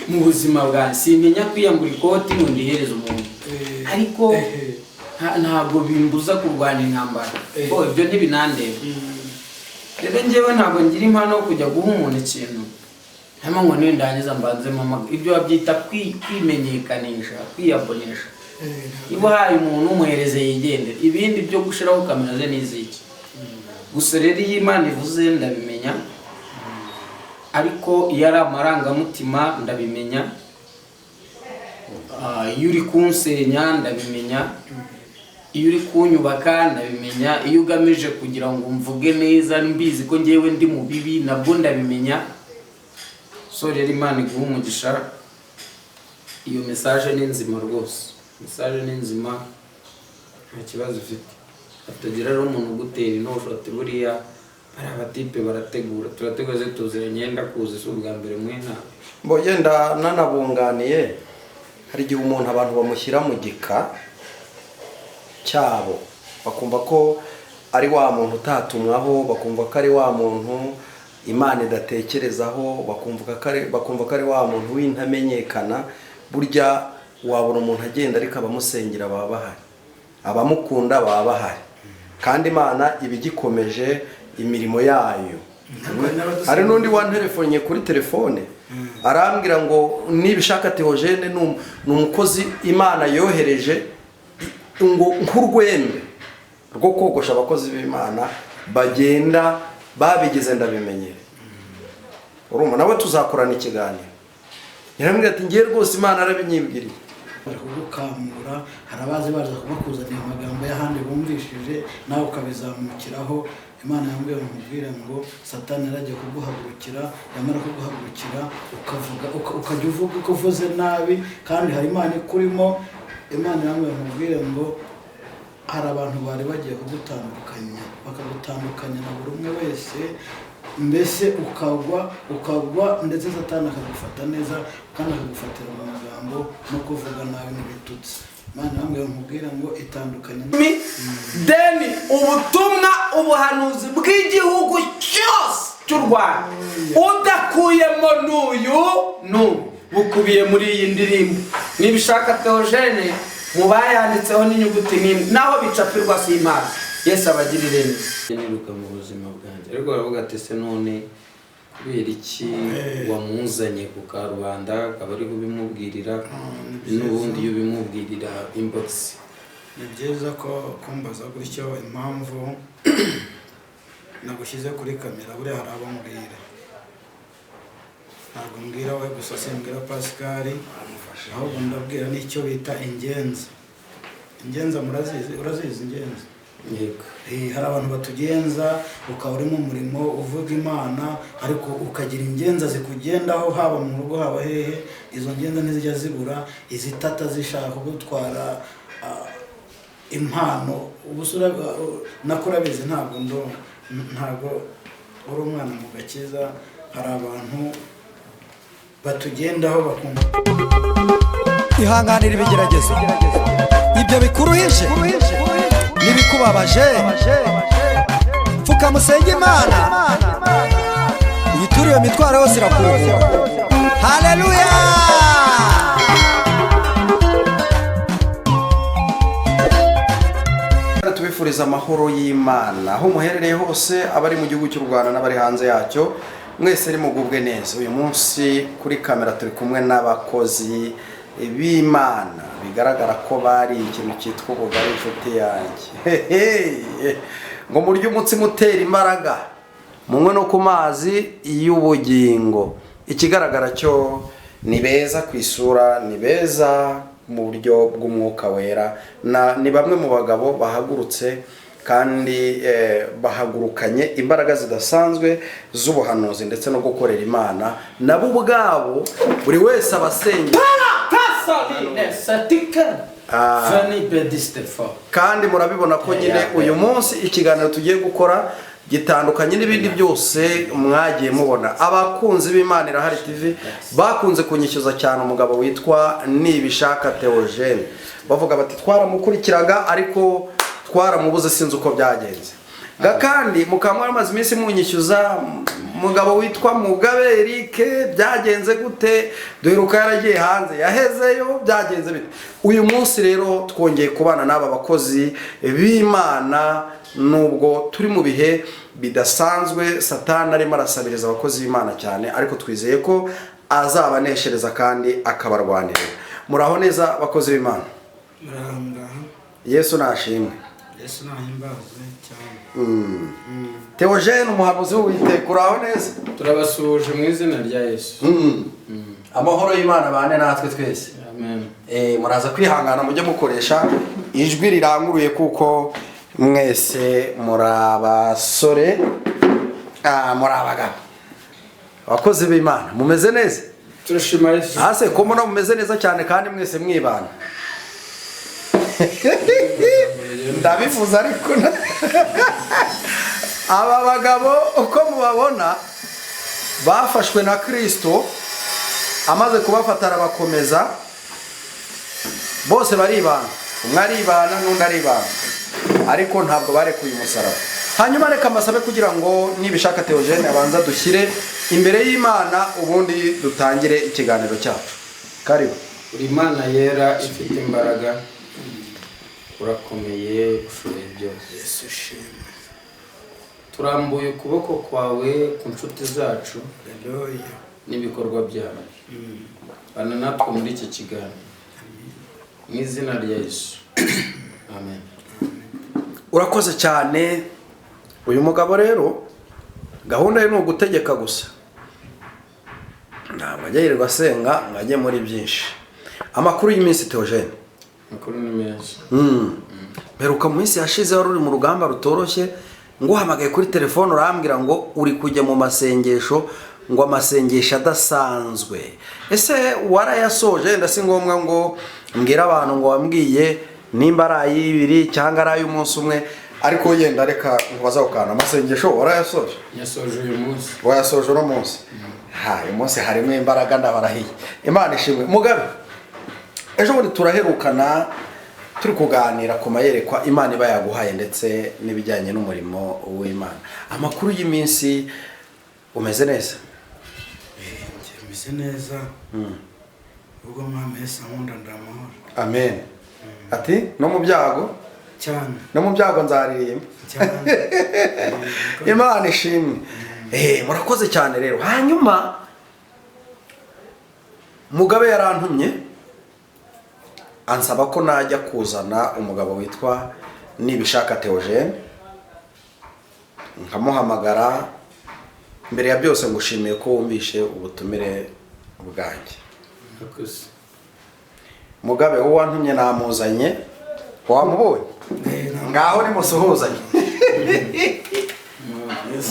Mu buzima bwanjye sintinya kwiyambura ikoti ngo ndihereze umuntu, ariko ntabwo bimbuza kurwana intambara. Bo ibyo ntibinandeba. Rero njyewe ntabwo ngira impano yo kujya guha umuntu ikintu hanyuma ngo nindangiza mbanze mpamagare. Ibyo babyita kwimenyekanisha, kwiyabonesha. Niba uhaye umuntu, umuhereze yigendere. Ibindi byo gushyiraho kamera ze n'iziki gusa. Rero iyo Imana ivuze ndabimenya, ariko iyo ari amarangamutima ndabimenya. Iyo uri kunsenya ndabimenya, iyo uri kunyubaka ndabimenya, iyo ugamije kugira ngo mvuge neza mbizi ko ngewe ndi mu bibi nabwo ndabimenya. So rero Imana iguha umugisha. Iyo message ni nzima rwose, message ni nzima, nta kibazo ufite. Hatagira rero umuntu ugutera intosho ati buriya bariya batipe barategura. Turategura ze? Tuziranye, ndakuzi, si ubwa mbere mwe nawe. Mbo yenda nanabunganiye, hari igihe umuntu abantu bamushyira mu gika cyabo, bakumva ko ari wa muntu utatumwaho, bakumva ko ari wa muntu Imana idatekerezaho, bakumva ko ari wa muntu w'intamenyekana. Burya wabona umuntu agenda, ariko abamusengera baba bahari, abamukunda baba bahari, kandi Imana iba igikomeje imirimo yayo. Hari n'undi wanterefonye kuri telefone arambwira ngo Nibishaka Theogene ni umukozi Imana yohereje ngo nk'urwembe rwo kogosha abakozi b'Imana bagenda babigize ndabimenyere. Urumva nawe tuzakorana ikiganiro. Yarambwira ati ngiye rwose, Imana arabinyibwiriye. Baje kugukamura, hari abazi baza bakuzaniye amagambo y'ahandi bumvishije, nawe ukabizamukiraho. Imana yambwiye ngo nkubwire ngo Satani yaragiye kuguhagurukira, yamara kuguhagurukira ukavuga ukajya uvuga uko uvuze nabi kandi hari Imana ikurimo. Imana yambwiye ngo nkubwire ngo hari abantu bari bagiye kugutandukanya, bakagutandukanya na buri umwe wese, mbese ukagwa, ukagwa, ndetse Satani akagufata neza kandi akagufatira mu magambo no kuvuga nabi n'ibitutsi. Imana yambwiye ngo nkubwire ngo itandukanye. Deni ubutumwa, ubuhanuzi bw'igihugu cyose cy'u Rwanda udakuyemo n'uyu n'ubu bukubiye muri iyi ndirimbo Nibishaka Theogene. Mu bayanditseho n'inyuguti n'imwe naho bicapirwa si impano. Yesu abagirire neza. Niruka mu buzima bwanjye, ariko baravuga ati se none kubera iki wamuzanye ku karubanda, akaba ariho ubimubwirira, n'ubundi iyo ubimubwirira inbox? Ni byiza ko kumbaza gutyo. Impamvu nagushyize kuri kamera, buriya hari abo mbwira. Ntabwo mbwira we gusa, simbwira Pascal, ahubwo ndabwira n'icyo bita ingenza. Ingenza murazizi? Urazizi ingenza? Yego. Hari abantu batugenza, ukaba uri mu murimo uvuga Imana, ariko ukagira ingenza zikugendaho, haba mu rugo, haba hehe. Izo ngenza ntizijya zibura izitata zishaka kugutwara impano. Ubu se nako urabizi, ntabwo uri umwana mu gakiza. Hari abantu batugendaho bakumva Ihanganira ibigeragezo, ibyo bikuruhije n'ibikubabaje. Pfukamusenge Imana, uyiture iyo mitwaro yose, irakuruhura. Haleluya! Tubifuriza amahoro y'Imana aho muherereye hose, abari mu gihugu cy'u Rwanda n'abari hanze yacyo, mwese nimugubwe neza. Uyu munsi kuri kamera turi kumwe n'abakozi b'Imana, bigaragara ko bari ikintu cyitwa ubugari. Inshuti yanjye, hehe, ngo murye umutsima utera imbaraga, munywe no ku mazi y'ubugingo. Ikigaragara cyo ni beza ku isura, ni beza mu buryo bw'umwuka wera, ni bamwe mu bagabo bahagurutse kandi bahagurukanye imbaraga zidasanzwe z'ubuhanuzi ndetse no gukorera Imana. Nabo ubwabo buri wese abasengera. Kandi murabibona ko nyine uyu munsi ikiganiro tugiye gukora gitandukanye n'ibindi byose mwagiye mubona. Abakunzi b'Imana Irahari TV bakunze kunyishyuza cyane umugabo witwa Nibishaka Theogene, bavuga bati twaramukurikiraga ariko twaramubuze, sinzi uko byagenze. Kandi mukaba mwaramaze iminsi munyishyuza umugabo witwa Mugabe Eric, byagenze gute? Duheruka yaragiye hanze, yahezeyo, byagenze bite? Uyu munsi rero twongeye kubana n'aba bakozi b'Imana, nubwo turi mu bihe bidasanzwe, Satani arimo arasabiriza abakozi b'Imana cyane, ariko twizeye ko azabaneshereza kandi akabarwanirira. Muraho neza bakozi b'Imana? Muraho, muraho. Yesu nashimwe. Yesu nahimbazwe cyane. Theogene, umuhanuzi w'Uwiteka, uraho neza? Turabasuhuje mu izina rya Yesu. Amahoro y'Imana bane natwe twese. Amen. Muraza kwihangana mujye mukoresha ijwi riranguruye, kuko mwese muri abasore, muri abagabo, abakozi b'Imana. Mumeze neza? Turashima Yesu. Hase ko mbona mumeze neza cyane kandi mwese mwibana, ndabifuza, ariko aba bagabo uko mubabona bafashwe na Kristo, amaze kubafata arabakomeza, bose baribana, umwe aribana n'undi aribana, ariko ntabwo barekuye umusaraba. Hanyuma reka mbasabe kugira ngo nibishaka Theogene abanza dushyire imbere y'Imana, ubundi dutangire ikiganiro cyacu. Karibu. Uri Imana yera ifite imbaraga, urakomeye, ushoboye byose. Yesu ushimwe. Turambuye ukuboko kwawe ku nshuti zacu Haleluya. n'ibikorwa byabo. Bana natwe muri iki kiganiro mu izina rya Yesu, amen. Urakoze cyane. Uyu mugabo rero gahunda ye ni ugutegeka gusa, ntabwo ajya yirirwa asenga ngo ajye muri byinshi. Amakuru y'iminsi, Theogene? Amakuru ni meza. Mperuka mu minsi yashize wari uri mu rugamba rutoroshye, nguhamagaye kuri telefone urambwira ngo uri kujya mu masengesho, ngo amasengesho adasanzwe. Ese warayasoje? Wenda si ngombwa ngo mbwire abantu ngo wambwiye nimba ari ay'ibiri cyangwa ari ay'umunsi umwe, ariko yenda reka nkubaze ako kantu: amasengesho warayasoje? Yasoje uyu munsi. Wayasoje uno munsi? Ha, uyu munsi harimo imbaraga, ndabarahiye. Imana ishimwe. Mugabe, ejo bundi turaherukana turi kuganira ku mayerekwa Imana iba yaguhaye ndetse n'ibijyanye n'umurimo w'Imana. Amakuru y'iminsi, umeze neza? Njye meze neza, ubwo Mwami Yesu ankunda, ndamahoro. Amen. Ati no mu byago Cyane. no mu byago nzaririmba. Cyane. Imana ishimwe. Murakoze cyane rero. Hanyuma Mugabe yarantumye ansaba ko najya kuzana umugabo witwa Nibishaka Theogene, nkamuhamagara. Mbere ya byose ngushimiye ko wumvishe ubutumire bwanjye. Murakoze. Mugabe, wowe wantumye namuzanye, wamubonye? Ngaho nimusuhuzanye.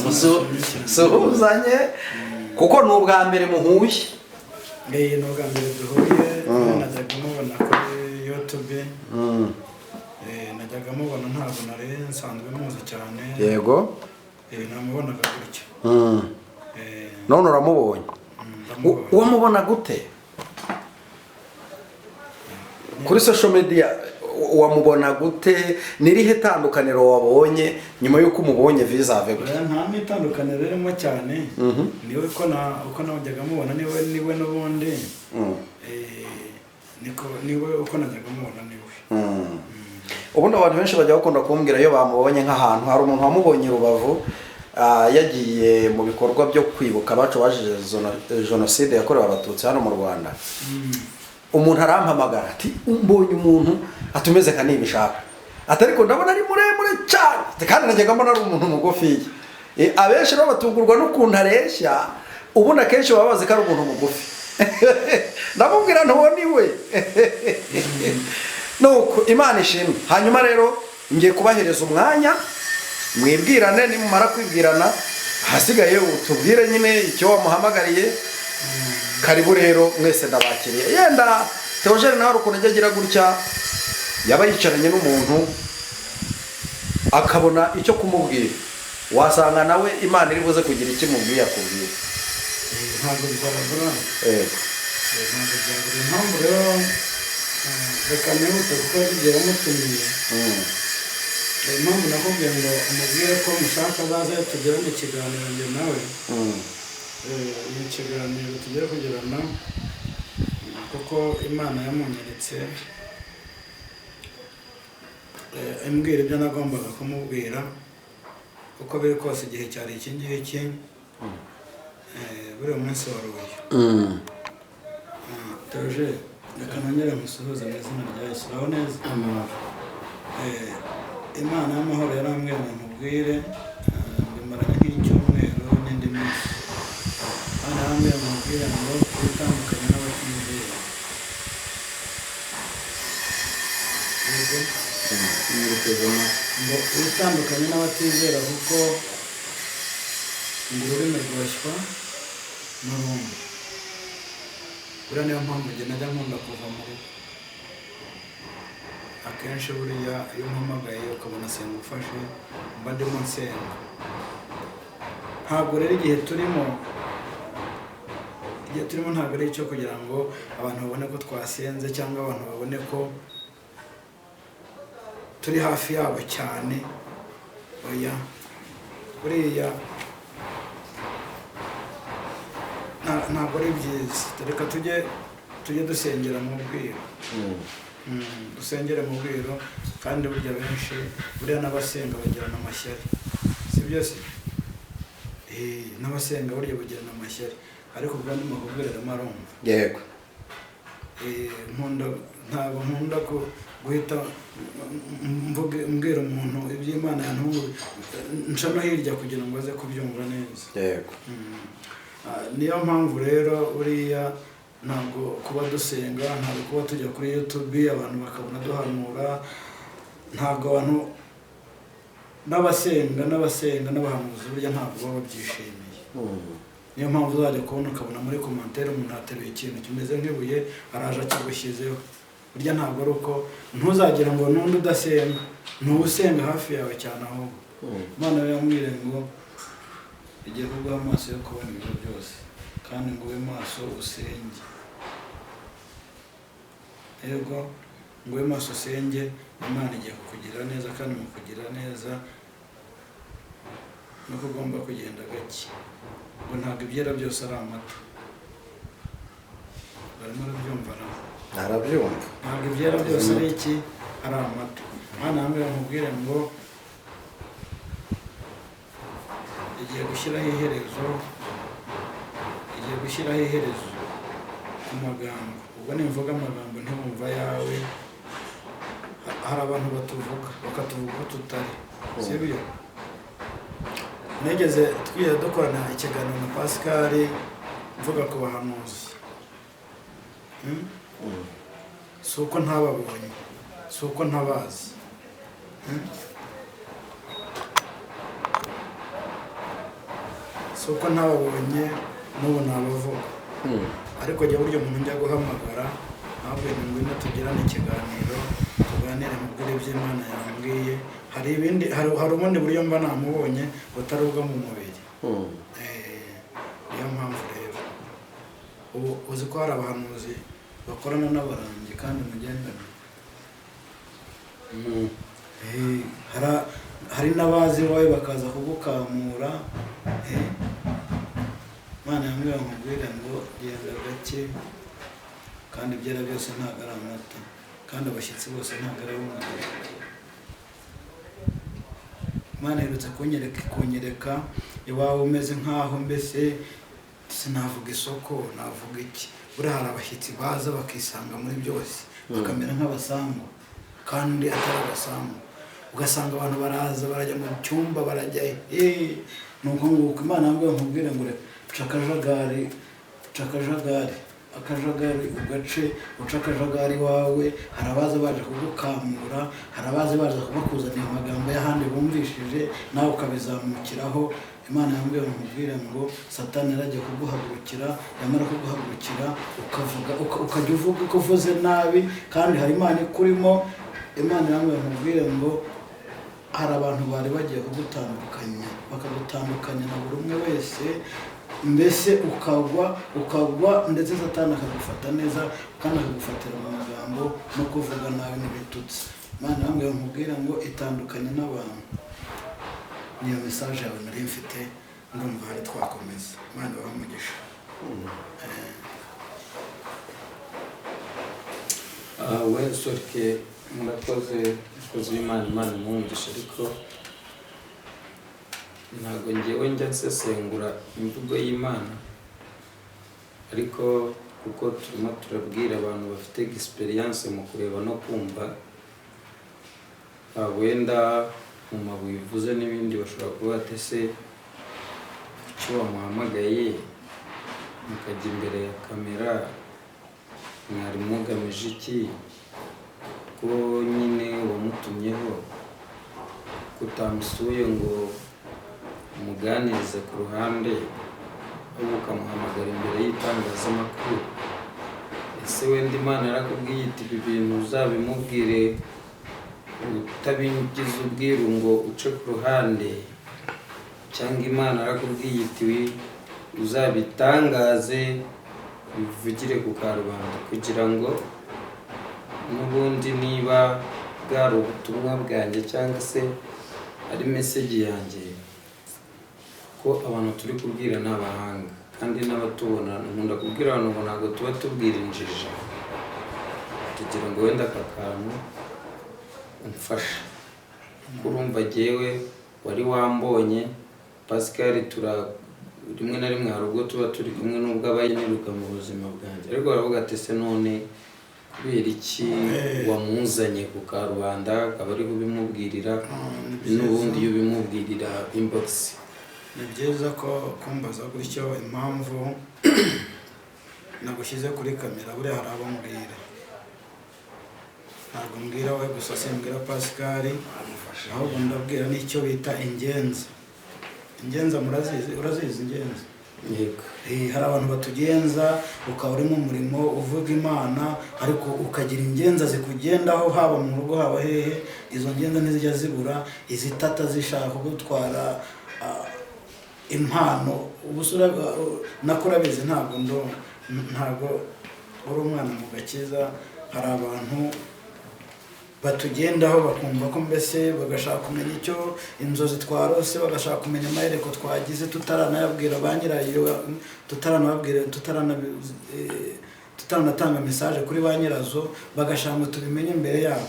Musuhuzanye kuko ni ubwa mbere muhuye. Ni ubwa mbere duhuye. Najyaga mubona kuri YouTube. Najyaga mubona, ntabwo nari nsanzwe muzi cyane. Namubonaga gutya. None uramubonye. Ndamubonye. Wamubona gute kuri social media? Wamubona gute? Ni irihe tandukaniro wabonye nyuma y'uko umubonye vis-à-vis gutya? Oya, nta n'itandukaniro ririmo cyane. Niwe ko na uko najyaga mubona, niwe n'ubundi. Niko niwe, uko najyaga mubona niwe. Ubundi abantu benshi bajya bakunda kumbwira iyo bamubonye nk'ahantu, hari umuntu wamubonye i Rubavu, yagiye mu bikorwa byo kwibuka abacu bazize jenoside yakorewe Abatutsi hano mu Rwanda. Umuntu arampamagara ati: "Mbonye umuntu atumeze nka Nibishaka," ati: "ariko ndabona ari muremure cyane." Ati: "Kandi najyaga mbona ari umuntu mugufiya." Abenshi rero batungurwa n'ukuntu areshya, ubundi akenshi baba bazi ko ari umuntu mugufi. Ndamubwira ntuwo ni we. Nuko Imana ishimwe. Hanyuma rero ngiye kubahereza umwanya mwibwirane, nimumara kwibwirana ahasigaye utubwire nyine icyo wamuhamagariye. Karibu rero mwese, ndabakiriye. Yenda Theogene nawe hari ukuntu ajya agira gutya, yaba yicaranye n'umuntu akabona icyo kumubwira, wasanga nawe Imana iri buze kugira icyo imubwiye akubwira. Ntabwo byabura. Yego. Ntabwo byabura. Impamvu rero, reka nihute kuko yagiye bamutumiye. Impamvu nakubwiye ngo umubwire ko mushaka azaze tugirane ikiganiro njye nawe. Ni ikiganiro tugiye kugirana kuko Imana yamunyeretse, imbwira ibyo nagombaga kumubwira. Uko biri kose igihe cyari iki ngiki, buriya munsi wari uyu. Teje, reka nongere musuhuze mu izina rya Yesu. Uraho neza? Imana y'amahoro yarambwiye ngo nkubwire, mbimaranye nk'icyumweru n'indi minsi. Imana yarambwiye ngo nkubwire ngo witandukanye n'abatizera. Yego. Ngo witandukanye n'abatizera kuko ngo ururimi rwoshywa n'urundi. Buriya niyo mpamvu njye najya nkunda kuva mu rugo akenshi. Buriya iyo umpamagaye ukabona senga ufashe, mba ndimo nsenga. Ntabwo rero igihe turimo ntabwo ari icyo kugira ngo abantu babone ko twasenze cyangwa abantu babone ko turi hafi yabo cyane. Oya, buriya ntabwo ari byiza. Reka tujye dusengera mu bwiru. Dusengere mu bwiru. Kandi burya benshi, buriya n'abasenga bagirana amashyari, si byo se? N'abasenga burya bagirana amashyari, ariko ubwo ndimo kubwira arimo arumva. Yego. Nkunda, ntabwo nkunda guhita mbwira umuntu iby'Imana yantunguye, nca no hirya kugira ngo aze kubyumva neza. Yego. Niyo mpamvu rero buriya ntabwo kuba dusenga, ntabwo kuba tujya kuri YouTube abantu bakabona duhanura, ntabwo abantu n'abasenga n'abahanuzi burya ntabwo baba babyishimiye. Niyo mpamvu uzajya kubona ukabona muri commentaire umuntu ateruye ikintu kimeze nk'ibuye araje akigushyizeho. Burya ntabwo ari uko, ntuzagira ngo n'undi udasenga, ni usenga hafi yawe cyane ahubwo. Imana yambwire ngo igiye kuguha amaso yo kubona ibintu byose, kandi ngo ube maso usenge. Yego, ngo ube maso usenge. Imana igiye kukugirira neza, kandi mu kugirira neza nuko ugomba kugenda gake, ngo ntabwo ibyera byose ari amata. Barimo arabyumva nawe? Arabyumva. Ntabwo ibyera byose ari iki, ari amata. Imana yambwira nkubwire ngo igiye gushyiraho iherezo, igiye gushyiraho iherezo ku magambo. Ubwo nimvuga amagambo ntiwumva ayawe. Hari abantu batuvuga, bakatuvuga uko tutari, sibyo? Nigeze twiye dukorana ikiganiro na Pascal mvuga ku bahanuzi. Si uko ntababonye, si uko ntabazi. Si uko ntababonye, n'ubu nabavuga. Ariko jya burya umuntu njya guhamagara ntabwo ni ngwino tugirane ikiganiro, tuganire mubwire iby'Imana yambwiye. Hari ibindi, hari ubundi buryo mba namubonye butari ubwo mu mubiri. Niyo mpamvu rero ubu uzi ko hari abahanuzi bakorana n'abarangi kandi mugendana. Hari n'abazi iwawe bakaza kugukamura. Imana yambwira nkubwire ngo genda gake, kandi ibyera byose ntabwo ari amata, kandi abashyitsi bose ntabwo ari ab'umugisha. Imana iherutse kunyereka iwawe umeze nk'aho mbese sinavuga isoko, navuga iki, buriya hari abashyitsi baza bakisanga muri byose, bakamera nk'abasambu kandi atari abasambu. Ugasanga abantu baraza barajya mu cyumba, barajya ni uko nguko. Imana yambwiye nkubwire ngo uca akajagari, uca akajagari, akajagari ugace, uca akajagari iwawe. Hari abaza baje kugukamura, hari abaza baje kubakuzanira amagambo y'ahandi bumvishije, nawe ukabizamukiraho. Imana yambwiye nkubwire ngo Satani yaragiye kuguhagurukira, yamara kuguhagurukira ukavuga, ukajya uvuga uko uvuze nabi, kandi hari Imana ikurimo. Imana yambwiye nkubwire ngo hari abantu bari bagiye kugutandukanya, bakagutandukanya na buri umwe wese, mbese ukagwa, ndetse Satani akagufata neza, kandi akagufatira mu magambo no kuvuga nabi n'ibitutsi. Imana yambwiye nkubwira ngo itandukanye n'abantu. Niyo message yawe nari mfite, ndumva hari twakomeza. Imana ibahe umugisha. We sorike, murakoze, mukozi w'Imana, Imana imwumvishe. Ariko ntabwo ngewe njya nsesengura imvugo y'Imana, ariko kuko turimo turabwira abantu bafite experience mu kureba no kumva, wenda mu mabuye uvuze n'ibindi bashobora kuba bati: "Ese kuki wamuhamagaye mukajya imbere ya kamera? Mwari mugamije iki? Ko nyine wamutumyeho, kutamusuye ngo umuganirize ku ruhande, ahubwo ukamuhamagara imbere y'itangazamakuru? Ese wenda Imana yarakubwiye iti ibi bintu uzabimubwire utabigize ubwiru ngo uce ku ruhande, cyangwa Imana yarakubwiye iti uzabitangaze, bivugire ku karubanda, kugira ngo n'ubundi niba bwari ubutumwa bwanjye cyangwa se ari message yanjye?" Ko abantu turi kubwira ni abahanga kandi n'abatubona, nkunda kubwira abantu ngo ntabwo tuba tubwira injiji. Tugira ngo wenda aka kantu umfashe, kuko urumva jyewe wari wambonye Pascal, tura rimwe na rimwe hari ubwo tuba turi kumwe, n'ubwo aba yiruka mu buzima bwanjye, ariko baravuga ati: "Ese none kubera iki wamuzanye ku karubanda, akaba ariho ubimubwirira, n'ubundi iyo ubimubwirira inbox?" Ni byiza ko kumbaza gutyo. Impamvu nagushyize kuri kamera, buriya hari abo mbwira, ntabwo mbwira we gusa, simbwira Pascal, ahubwo ndabwira n'icyo bita ingenza. Ingenza murazizi? Urazizi ingenza? Yego. Hari abantu batugenza, ukaba uri mu murimo uvuga Imana, ariko ukagira ingenza zikugendaho, haba mu rugo, haba hehe. Izo ngenza ntizijya zibura, izitata zishaka kugutwara impano. Ubu se nako urabizi, ntabwo uri umwana mu gakiza. Hari abantu batugendaho bakumva ko mbese bagashaka kumenya icyo inzozi twarose, bagashaka kumenya amahereko twagize tutaranayabwira ba nyirayo, tutaranababwira, tutaranatanga message kuri ba nyirazo, bagashaka ngo tubimenye mbere yabo.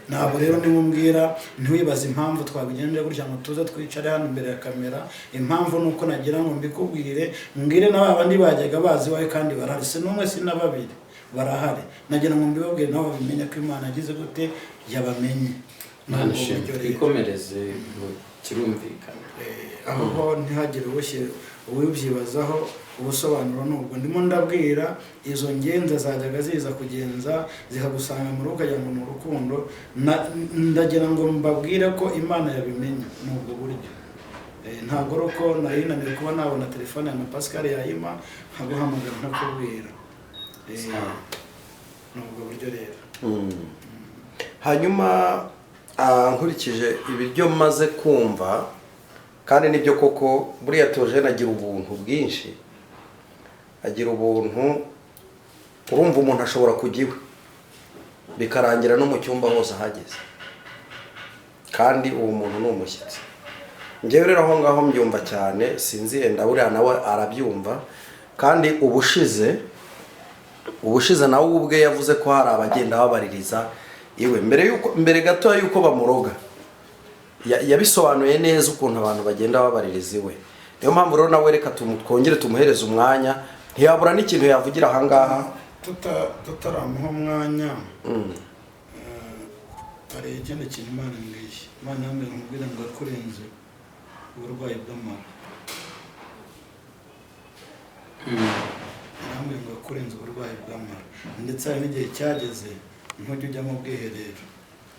Ntabwo rero nimumbwira, ntiwibaze impamvu twabigenje gutya ngo tuze twicare hano imbere ya kamera. Impamvu ni uko nagira ngo mbikubwire, mbwire na ba bandi bajyaga bazi iwawe, kandi barahari, si n'umwe si na babiri, barahari. Nagira ngo mbibabwire nabo babimenye ko Imana yagize gute, yabamenye. Ni Imana ubwo ishimwe. buryo rero. Twikomereze ngo kirumvikana. Aho ho ntihagire uwibyibazaho, ubusobanuro ni ubwo ndimo ndabwira. Izo ngenza zajyaga ziza kugenza zikagusanga mu rugo, ukagira ngo ni urukundo. Ndagira ngo mbabwire ko Imana yabimenye, ni ubwo buryo. Ntabwo ari uko nari naniwe kuba nabona telefone ya na Pascal yayima nkaguhamagara nkakubwira. Sawa. Ni ubwo buryo rero. Hanyuma nkurikije ibiryo maze kumva, kandi nibyo koko, buriya Theogene agira ubuntu bwinshi, agira ubuntu. Urumva umuntu ashobora kujya iwe bikarangira no mu cyumba hose ahageze, kandi uwo muntu ni umushyitsi. Njyewe rero aho ngaho mbyumva cyane, sinzi yenda buriya nawe arabyumva. Kandi ubushize nawe ubwe yavuze ko hari abagenda babaririza iwe mbere yuko, mbere gato yuko bamuroga. Yabisobanuye neza ukuntu abantu bagenda babaririza iwe. Niyo mpamvu rero nawe reka twongere tumuhereze umwanya, ntiyabura n'ikintu yavugira ahangaha. Tutaramuha umwanya, hari ikindi kintu Imana imbwiye. Imana yambwiye nkubwire ngo yakurenze uburwayi bw'amara. Yarambwiye ngo yakurenze uburwayi bw'amara, ndetse hari n'igihe cyageze ntujya ujya mu bwiherero.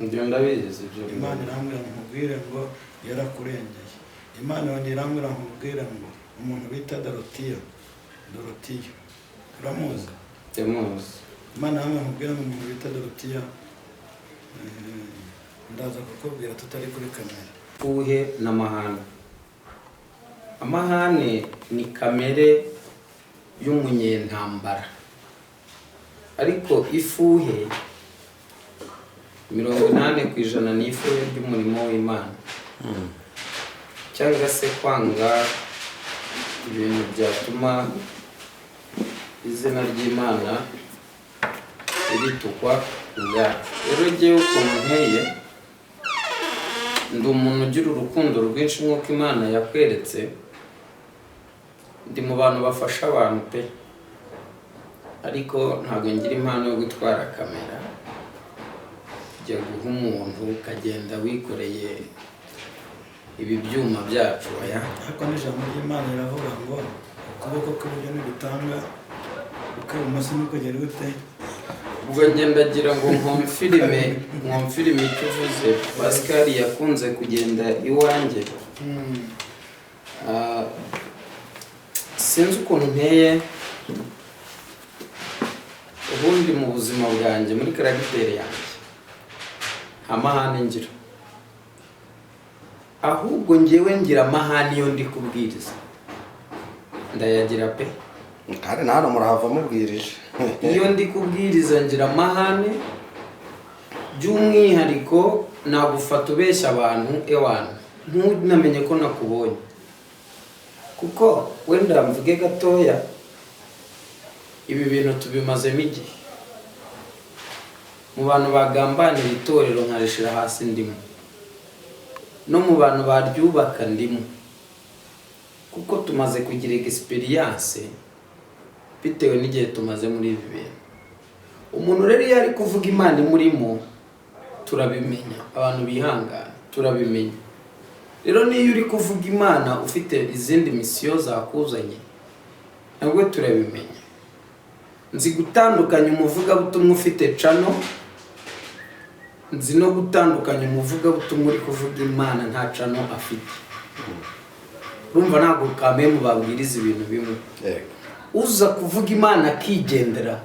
Ibyo ndabizi ibyo. Imana irambwira ngo nkubwire ngo yarakurengeye. Imana yongera irambwira ngo nkubwire ngo umuntu bita Dorotiya, Dorotiya uramuzi? Ndamuzi. Imana irambwira ngo nkubwire ngo umuntu bita Dorotiya, ndaza kukubwira tutari kuri kamera. Uhe n'amahane. Amahane ni kamere y'umunyentambara, ariko ifuhe 80% ni ifuhe ry'umurimo w'Imana, cyangwa se kwanga ibintu byatuma izina ry'Imana ritukwa ubwacu. Rero jyewe ukuntu nteye, ndi umuntu ugira urukundo rwinshi nk'uko Imana yakweretse. Ndi mu bantu bafasha abantu pe, ariko ntabwo ngira impano yo gutwara kamera, kujya guha umuntu ukagenda wikoreye ibi byuma byacu, oya. Ariko n'ijambo ry'Imana riravuga ngo ukuboko kw'iburyo ntigutanga, ukw'ibumoso ntikugere gute? Ubwo njye ndagira ngo nkomfirime icyo uvuze. Pascal yakunze kugenda iwanjye. Sinzi ukuntu nteye ubundi mu buzima bwanjye, muri caractère yanjye nta mahane ngira, ahubwo ngewe ngira amahane iyo ndi kubwiriza, ndayagira pe. Kandi na hano murahava mubwirije. Iyo ndi kubwiriza ngira amahane, by'umwihariko nagufata ubeshya abantu, ewana, ntunamenye ko nakubonye. Kuko wenda mvuge gatoya, ibi bintu tubimazemo igihe. Mu bantu bagambanira itorero nkarishira hasi ndimo, no mu bantu baryubaka ndimo, kuko tumaze kugira experience bitewe n'igihe tumaze muri ibi bintu. Umuntu rero iyo ari kuvuga Imana imurimo, turabimenya. Abantu bihangana, turabimenya. Rero niyo uri kuvuga Imana ufite izindi mission zakuzanye, nabwo turabimenya. Nzi gutandukanya umuvugabutumwa ufite channel, nzi no gutandukanya umuvugabutumwa uri kuvuga Imana nta channel afite. Urumva, ntabwo kamemu babwiriza ibintu bimwe. Uza kuvuga Imana akigendera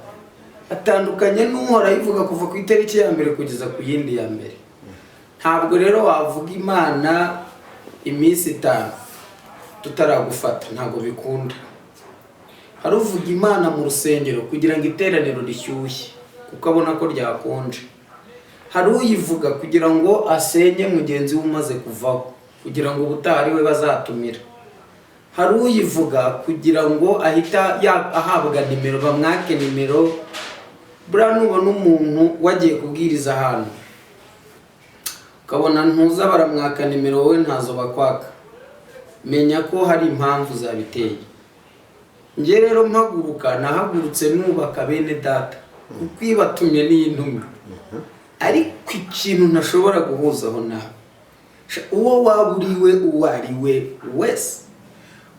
atandukanye n'uhora ayivuga kuva ku itariki ya mbere kugeza ku yindi ya mbere. Ntabwo rero wavuga Imana iminsi 5 tutaragufata, ntabwo bikunda. Hari uvuga Imana mu rusengero kugira ngo iteraniro rishyushye kuko abona ko ryakonje. Hari uyivuga kugira ngo asenye mugenzi we umaze kuvaho, kugira ngo ubutaha ari we bazatumira. Hari uyivuga kugira ngo ahita ahabwa nimero, bamwake nimero. Buriya nubona umuntu wagiye kubwiriza ahantu, ukabona ntuza baramwaka nimero, wowe ntazo bakwaka, menya ko hari impamvu zabiteye. Njye rero mpaguruka, nahagurutse nubaka bene data, kuko ibatumye n'iyi ntumwa. Ariko ikintu ntashobora guhuzaho nawe, uwo waba uri we, uwo ari we wese,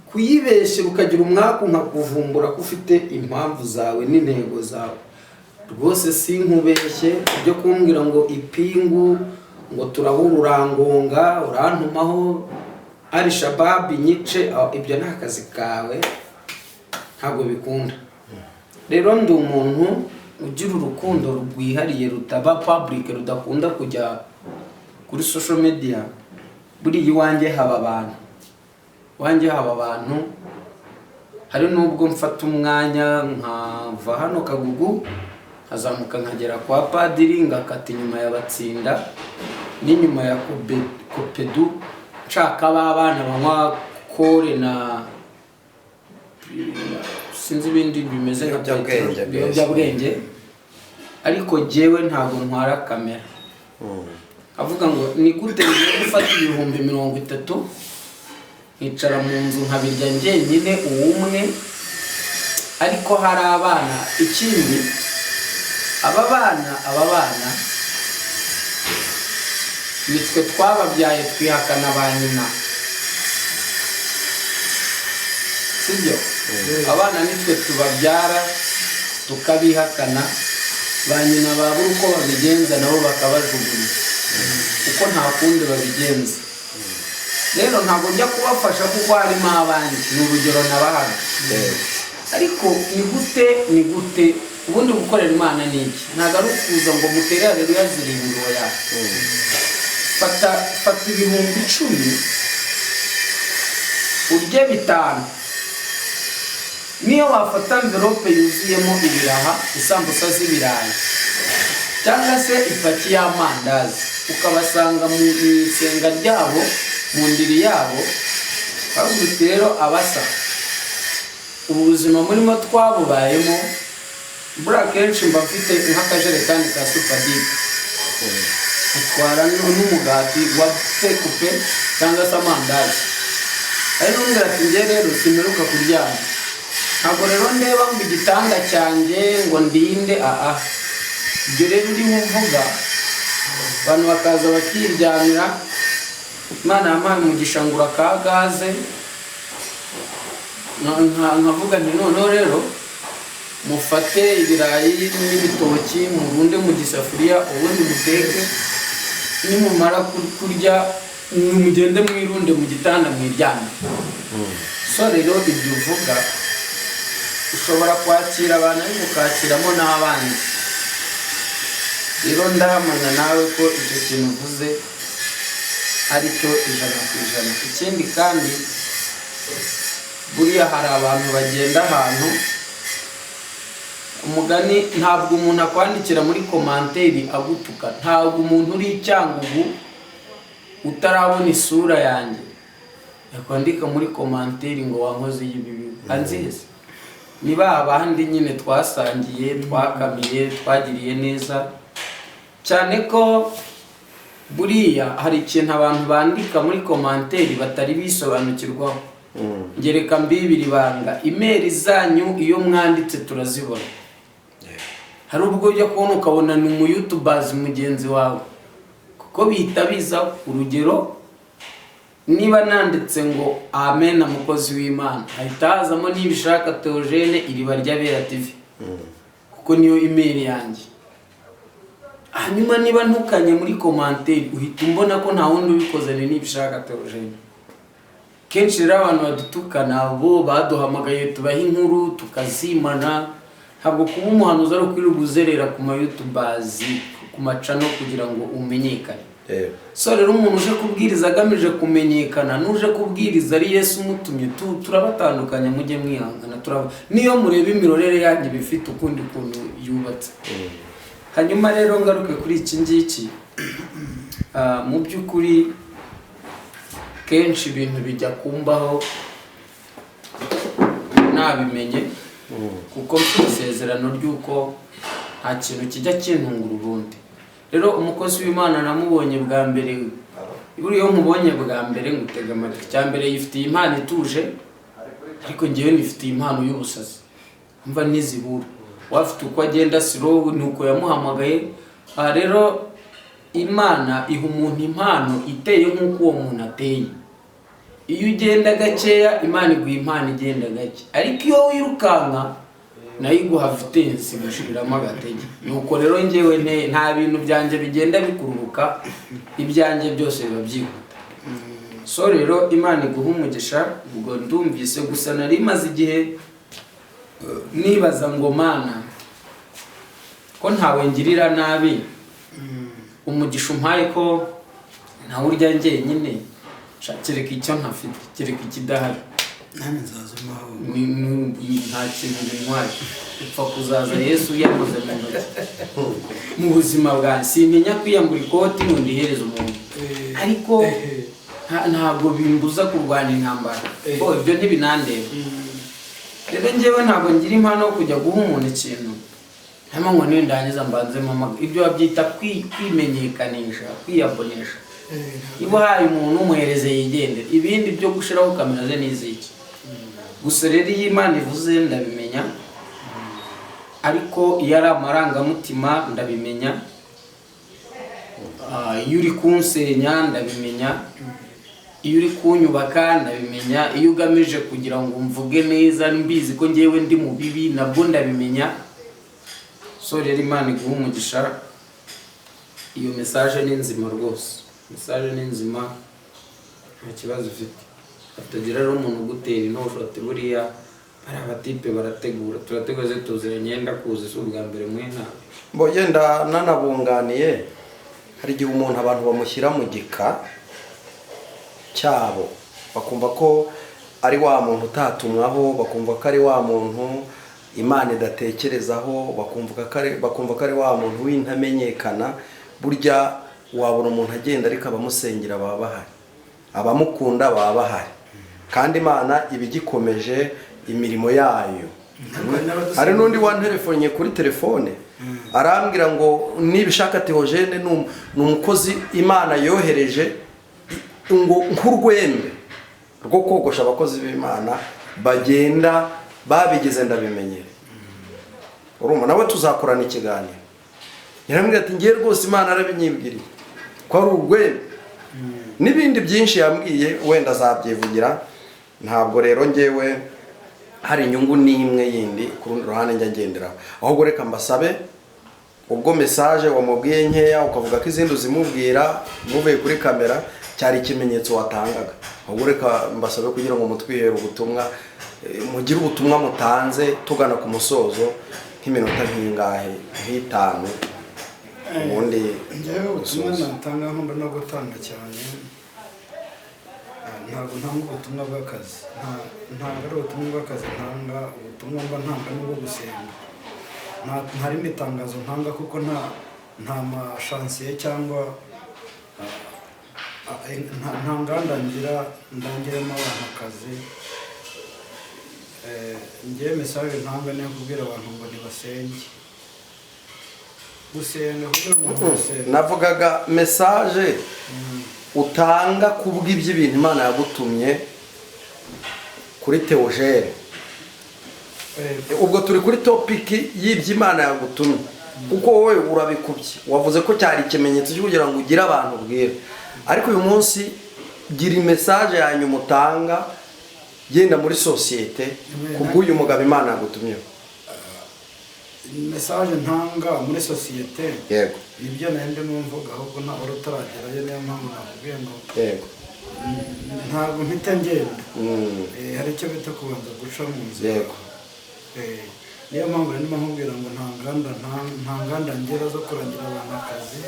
kuyibeshyera ukagira umwaku nkakuvumbura ko ufite impamvu zawe n'intego zawe, rwose sinkubeshye. Ibyo kumbwira ngo ipingu, ngo turabura, urangonga, urantumaho ari shababu nyice, ibyo ni akazi kawe, ntabwo bikunda. Rero ndi umuntu ugira urukundo rwihariye rutaba public, rudakunda kujya kuri social media. Buriya iwanjye haba abantu, iwanjye haba abantu. Hari n'ubwo mfata umwanya nkava hano Kagugu, nkazamuka nkagera kwa padiri, ngakata inyuma ya Batsinda n'inyuma ya Kopedu, nshaka b'abana banywa kore na sinzi ibindi bimeze nka Ibiyobyabwenge. peteroli, ibiyobyabwenge. Ariko jyewe ntabwo ntwara kamera. Avuga ngo ni gute ngiye gufata 30,000 nkicara mu nzu nkabirya njyenyine uwumwe, ariko hari abana. Ikindi, aba bana nitwe twababyaye, twihakana ba nyina, sibyo? Abana nitwe tubabyara tukabihakana, ba nyina babura uko babigenza nabo bakabajugunya kuko nta kundi babigenza. Rero ntabwo njya kubafasha kuko harimo abanjye, ni urugero nabahaga. Ariko ni gute, ni gute ubundi gukorera Imana ni iki? Ntabwo ari ukuza ngo mutere haleluya zirindwi, oya. Fata, fata 10,000 urye 5. Niyo wafata enveloppe yuzuyemo ibiraha, isambusa z'ibirayi. Cyangwa se ipaki y'amandazi, ukabasanga mu isenga ryabo, mu ndiri yabo. Bavuga uti: "Rero abasa, ubu buzima murimo twabubayemo." Buriya kenshi mba mfite nk'akajerekani ka supadipe, utwara n'umugati wa sekupe cyangwa se amandazi. Ari n'umbwira ati: "Njye rero simperuka kuryama, ntabwo rero ndeba ngo igitanda cyanjye ngo ndinde." Aha ibyo rero urimo uvuga, abantu bakaza bakiryamira. Imana yampaye umugisha, ngura ka gaze, nkavuga nti: "Noneho rero mufate ibirayi n'ibitoki, murunde mu gisafuriya, ubundi muteke. Nimumara kurya, mugende mwirunde mu gitanda mwiryame." So rero ibyo uvuga, ushobora kwakira abantu ariko ukakiramo n'abandi. Rero ndahamanya nawe ko icyo kintu uvuze ari cyo 100%. Ikindi kandi, buriya hari abantu bagenda ahantu, umugani, ntabwo umuntu akwandikira muri commentaire agutuka. Ntabwo umuntu uri i Cyangugu utarabona isura yanjye yakwandika muri commentaire ngo wankoze y'ibibi anzize. Ni ba bandi nyine twasangiye, twakamiye, twagiriye neza cyane, ko buriya hari ikintu abantu bandika muri commentaire batari bisobanukirwaho. Ngereka mbibiri ibanga: email zanyu iyo mwanditse turazibona. Hari ubwo ujya kubona ukabona ni umuyutubazi mugenzi wawe, kuko bihita biza. Urugero, niba nanditse ngo "Amen, mukozi w'Imana", hahita hazamo Nibishaka Theogene, Iriba ry'Abera TV, kuko niyo email yanjye. Hanyuma niba ntukanye muri commentaire, uhita umbona ko nta wundi ubikoze, ni Nibishaka Theogene. Kenshi rero abantu badutukana bo baduhamagaye, tubaha inkuru tukazimana. Ntabwo kuba umuhanuzi ari ukwirirwa uzerera ku mayutubazi, ku macano kugira ngo umenyekane. So rero umuntu uje kubwiriza agamije kumenyekana n'uje kubwiriza ari Yesu umutumye, turabatandukanya. Mujye mwihangana, turaba niyo mureba imirorere yanjye iba ifite ukundi kuntu yubatse. Hanyuma rero ngaruke kuri iki ngiki. Mu by'ukuri kenshi ibintu bijya kumbaho nabimenye, kuko mfite isezerano ry'uko nta kintu kijya kintungura. Ubundi rero umukozi w'Imana namubonye bwa mbere, buriya iyo nkubonye bwa mbere ngutega amatwi. Icya mbere, yifitiye impano ituje, ariko ngewe nifitiye impano y'ubusazi, mva nizibura wafite uko agenda slow, ni uko yamuhamagaye. Aha rero Imana iha umuntu impano iteye nk'uko uwo muntu ateye. Iyo ugenda gakeya, Imana iguha impano igenda gake, ariko iyo wirukanka nayo iguha vitesse, igashiriramo agatege. Nuko rero ngewe nta bintu byanjye bigenda bikururuka, ibyanjye byose biba byihuta. So rero Imana iguha umugisha. Ubwo ndumvise gusa nari maze igihe nibaza ngo: "Mana, ko ntawe ngirira nabi, umugisha umpaye ko ntawurya njyenyine? Sha, kereka icyo ntafite, kereka ikidahari." Nanjye nzaza iwawe. Nta kintu bintwaye, upfa kuzaza Yesu yakoze mu ntoki. Mu buzima bwanjye sintinya kwiyambura ikoti ngo ndihereze umuntu, ariko ntabwo bimbuza kurwana intambara. Bo ibyo ntibinandeba. Rero njyewe ntabwo ngira impano yo kujya guha umuntu ikintu hanyuma ngo nindangiza mbanze mpamagare. Ibyo babyita kwimenyekanisha, kwiyabonesha. Niba uhaye umuntu, umuhereze yigendere. Ibindi byo gushyiraho kamera ze n'iziki. Gusa rero iyo Imana ivuze ndabimenya, ariko iyo ari amarangamutima ndabimenya. Iyo uri kunsenya ndabimenya, iyo uri kunyubaka ndabimenya, iyo ugamije kugira ngo mvuge neza mbizi ko ngewe ndi mu bibi, nabwo ndabimenya. So rero Imana iguha umugisha. Iyo message ni nzima rwose, message ni nzima, nta kibazo ufite. Hatagira rero umuntu ugutera intosho ati: "Buriya bari abatipe barategura." Turategura, tuziranye, yenda kuza si ubwa mbere mwe nawe. Mbo yenda nanabunganiye, hari igihe umuntu abantu bamushyira mu gika cyabo, bakumva ko ari wa muntu utatumwaho, bakumva ko ari wa muntu Imana idatekerezaho, bakumva ko ari wa muntu w'intamenyekana. Burya wabona umuntu agenda, ariko abamusengera baba bahari, abamukunda baba bahari, kandi Imana iba igikomeje imirimo yayo. Hari n'undi wanterefonye kuri telefone arambwira ngo nibishaka Theogene ni umukozi Imana yohereje ngo nk'urwembe rwo kogosha abakozi b'Imana bagenda babigize ndabimenyere. Urumva nawe tuzakorana ikiganiro. Yarambwira ati ngiye rwose, Imana arabinyibwiriye ko ari urwembe n'ibindi byinshi yambwiye, wenda azabyivugira. Ntabwo rero ngewe hari inyungu n'imwe yindi ku rundi ruhande njya ngenderaho, ahubwo reka mbasabe, ubwo message wamubwiye nkeya, ukavuga ko izindi uzimubwira muvuye kuri kamera, cyari ikimenyetso watangaga. Ahubwo reka mbasabe kugira ngo mutwihere ubutumwa, mugire ubutumwa mutanze tugana ku musozo, nk'iminota nk'ingahe, nk'itanu, ubundi Njyewe ubutumwa dusoze. natanga, nkunda no gutanga cyane, ntabwo ntanga ubutumwa bw'akazi. Ntabwo ari ubutumwa bw'akazi ntanga. Ubutumwa mba ntanga ni ubwo gusenga. Nta rindi tangazo ntanga, kuko nta mashansiye cyangwa nta nganda ngira ndangiremo abantu akazi. Njyewe message ntanga niyo kubwira abantu ngo nibasenge, gusenga, kubwira umuntu gusenga. Navugaga message utanga kubw'iby'ibintu Imana yagutumye kuri Theogene. Ubwo turi kuri topic y'iby'Imana yagutumye, kuko wowe urabikubye, wavuze ko cyari ikimenyetso cyo kugira ngo ugire abantu ubwira. Ariko uyu munsi gira message ya nyuma utanga genda muri sosiyete kubw'uyu mugabo Imana yagutumyeho. Message ntanga muri sosiyete, Yego. nibyo nari ndimo mvuga, ahubwo ntabwo wari utaragerayo. Niyo mpamvu nakubwiye ngo ntabwo mpita ngenda. Hari icyo bita kubanza guca mu nzira. Niyo mpamvu rero ndimo nkubwira ngo nta nganda, nta nganda ngera zo kurangira abantu akazi.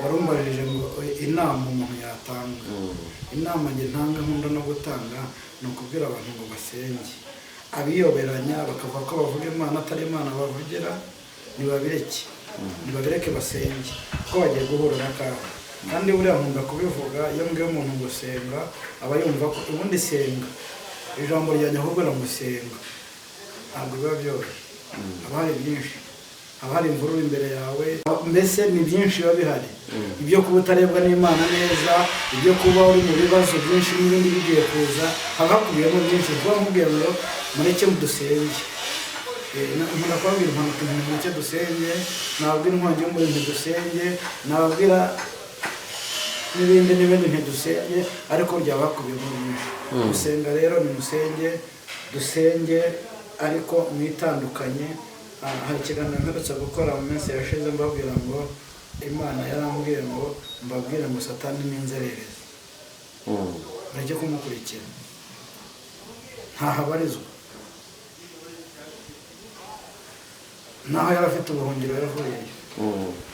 Warumbajije ngo inama umuntu yatanga. Inama njye ntanga, nkunda no gutanga, ni ukubwira abantu ngo basenge. Abiyoberanya bakavuga ko bavuga Imana atari Imana bavugira, nibabireke, nibabireke basenge, kuko bagiye guhura n'akaga. Kandi buriya nkunda kubivuga, iyo mbwiye umuntu ngo senga, aba yumva ko ubundi senga, ijambo ryanjye ahubwo ngo senga, ntabwo biba byoroshye. Haba hari byinshi, haba hari imvururu imbere yawe, mbese ni byinshi biba bihari, ibyo kuba utarebwa n'Imana neza, ibyo kuba uri mu bibazo byinshi n'ibindi bigiye kuza, haba hakubiyemo byinshi. Kuba nkubwiye ngo mureke dusenge. Nkunda kubabwira impanuka, ibintu mureke dusenge, nababwira inkongi y'umuriro ntidusenge, nababwira n'ibindi n'ibindi ntidusenge, ariko byaba hakubiyemo byinshi. Gusenga rero ni musenge, dusenge, ariko mwitandukanye. Hari ikiganiro mperutse gukora mu minsi yashize mbabwira ngo Imana yarambwiye ngo mbabwire ngo Satani ni inzererezi, mureke kumukurikira, ntahabarizwa. Naho yari afite ubuhungiro yavuyeyo.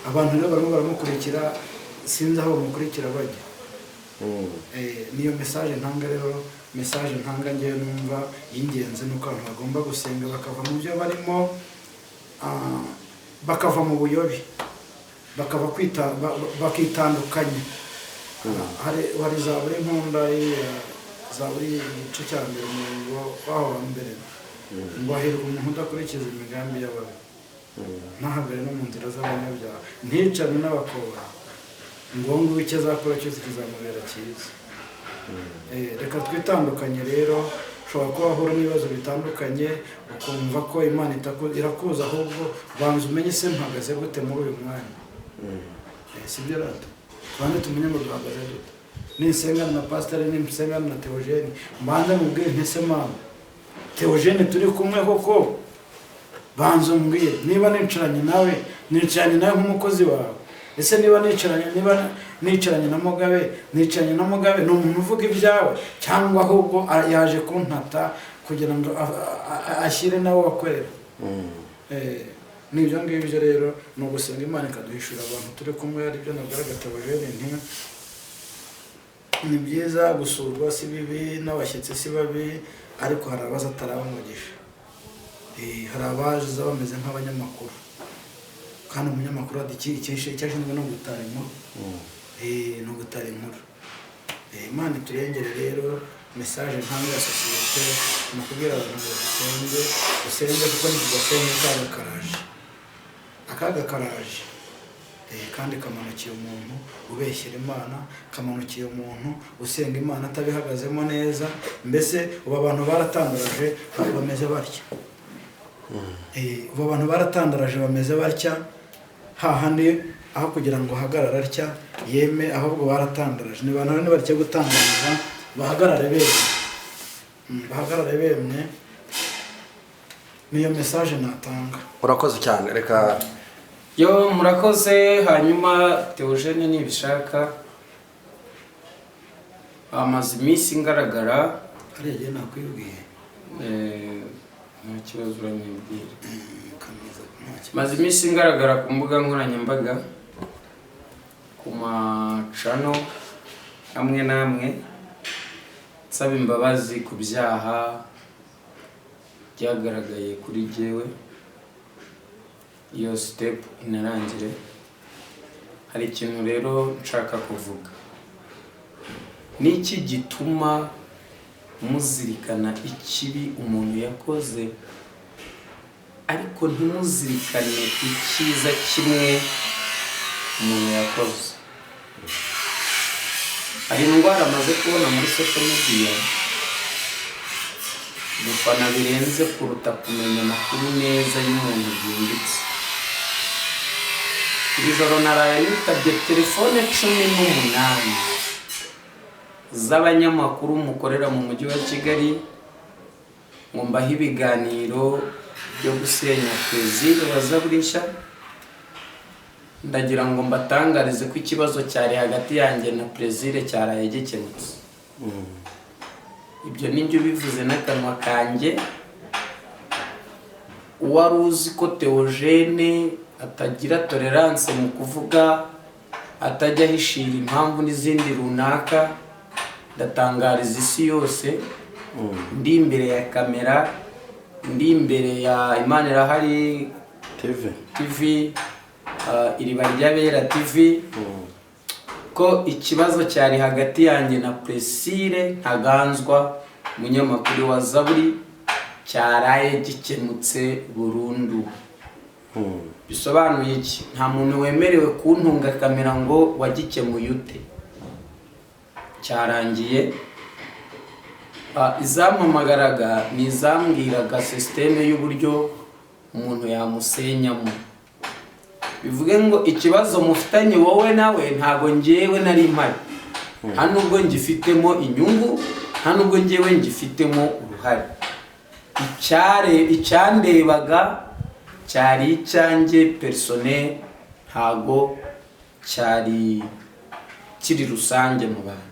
Abantu rero barimo baramukurikira, sinzi aho bamukurikira bajya. Niyo message ntanga rero. Message ntanga ngewe numva y'ingenzi ni uko abantu bagomba gusenga, bakava mu byo barimo, bakava mu buyobe, bakava kwita bakitandukanya. Hari zaburi nkunda, iriya zaburi igice cya mbere, umurongo waho wa mbere, ngo hahirwa umuntu udakurikiza imigambi y'ababi, ntahagare no mu nzira z'abanyabyaha, nticane n'abakobwa, ngo ngubu icyo azakora cyose kizamubera cyiza. Reka twitandukanye rero. Ushobora kuba wahura n'ibibazo bitandukanye, ukumva ko Imana irakuza, ahubwo banza umenye se mpagaze gute muri uyu mwanya. Si byo rata? Tubanze tumenye ngo duhagaze dute. Ninsengana na pasiteri, ninsengana na Theogene, mbanze mubwire nti se mama Theogene turi kumwe koko, banza umbwire niba nicaranye nawe, nicaranye nawe nk'umukozi wawe. Ese niba nicaranye na Mugabe, nicaranye na Mugabe ni umuntu uvuga ibyawe, cyangwa ahubwo yaje kuntata kugira ngo ashyire nawe wakorera? Ni ibyo ngibyo rero, ni ugusenga Imana ikaduhishura abantu turi kumwe. Aribyo nabwiraga Theogene nti ni byiza gusurwa, si bibi, n'abashyitsi si babi, ariko hari abaza ataraba umugisha. Hari abaza bameze nk'abanyamakuru, kandi umunyamakuru icyo ashinzwe no gutara inkuru. Ni ugutara inkuru. Imana iturengere. Rero message ntanga ya sosiyete ni ukubwira abantu ngo dusenge, dusenge, kuko nitudasenga akaga karaje, akaga karaje. Kandi kamanukiye umuntu ubeshyera Imana, kamanukiye umuntu usenga Imana atabihagazemo neza. Mbese ubu abantu baratandaraje, bameze batya. Ubu abantu baratandaraje, bameze batya, hahandi aho kugira ngo uhagarare atya yeme, ahubwo baratandaraje. Ni abantu rero nibareke gutandaraza, bahagarare bemye. Bahagarare bemye. Niyo message natanga. Urakoze cyane, reka. Yo, murakoze. Hanyuma Theogene nibishaka amaze iminsi ngaragara. Hariya gihe nakwibwiye. Nta kibazo, uranyibwira. Kameza nta kibazo. Maze iminsi ngaragara ku mbuga nkoranyambaga, ku macano amwe n'amwe, nsaba imbabazi ku byaha byagaragaye kuri jyewe. Iyo step inarangire. Hari ikintu rero nshaka kuvuga: niki gituma muzirikana ikibi umuntu yakoze, ariko ntimuzirikane icyiza kimwe umuntu yakoze? Hari indwara amaze kubona muri social media: gufana birenze kuruta kumenya amakuru neza y'umuntu byimbitse. Iri joro naraye nitabye telefone 18 z'abanyamakuru mukorera mu mujyi wa Kigali ngo mbahe ibiganiro byo gusenya Plaisir wa Zaburi Nshya. Ndagira ngo mbatangarize ko ikibazo cyari hagati yanjye na Plaisir cyaraye gikemutse. Ibyo nibyo bivuze n'akanwa kanjye. Uwari uzi ko Theogene atagira tolerance mu kuvuga, atajya ahishira impamvu n'izindi runaka, ndatangariza isi yose, ndi imbere ya kamera, ndi imbere ya Imana Irahari TV. TV, Iriba ry'Abera TV, ko ikibazo cyari hagati yanjye na Plaisir Ntaganzwa, umunyamakuru wa Zaburi, cyaraye gikemutse burundu. Bisobanuye iki? Nta muntu wemerewe kuntunga kamera ngo wagikemuye ute. Cyarangiye. Izampamagaraga ni izambwiraga système y'uburyo umuntu yamusenyamo. Bivuge ngo ikibazo mufitanye wowe nawe, ntabwo ngewe nari mpari, nta nubwo ngifitemo inyungu, nta nubwo ngewe ngifitemo uruhare. Icyandebaga cyari icyanjye personnel, ntago cyari kiri rusange mu bantu.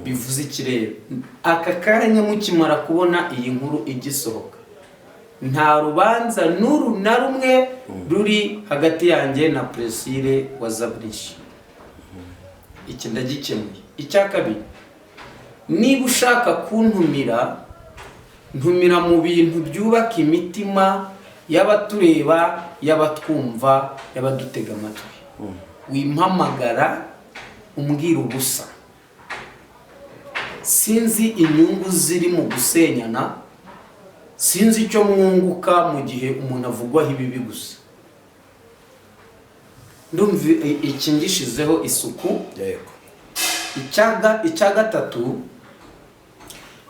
Bivuze iki rero? Aka kanya mukimara kubona iyi nkuru igisohoka, nta rubanza n'uru na rumwe ruri hagati yanjye na Plaisir wa Zaburi Nshya. Iki ndagikemuye. Icya kabiri, niba ushaka kuntumira, ntumira mu bintu byubaka imitima y'abatureba, y'abatwumva, y'abadutega amatwi. Wimpamagara umbwira ubusa. Sinzi inyungu ziri mu gusenyana, sinzi icyo mwunguka mu gihe umuntu avugwaho ibibi gusa. Ndumva iki ngishizeho isuku. Icya gatatu,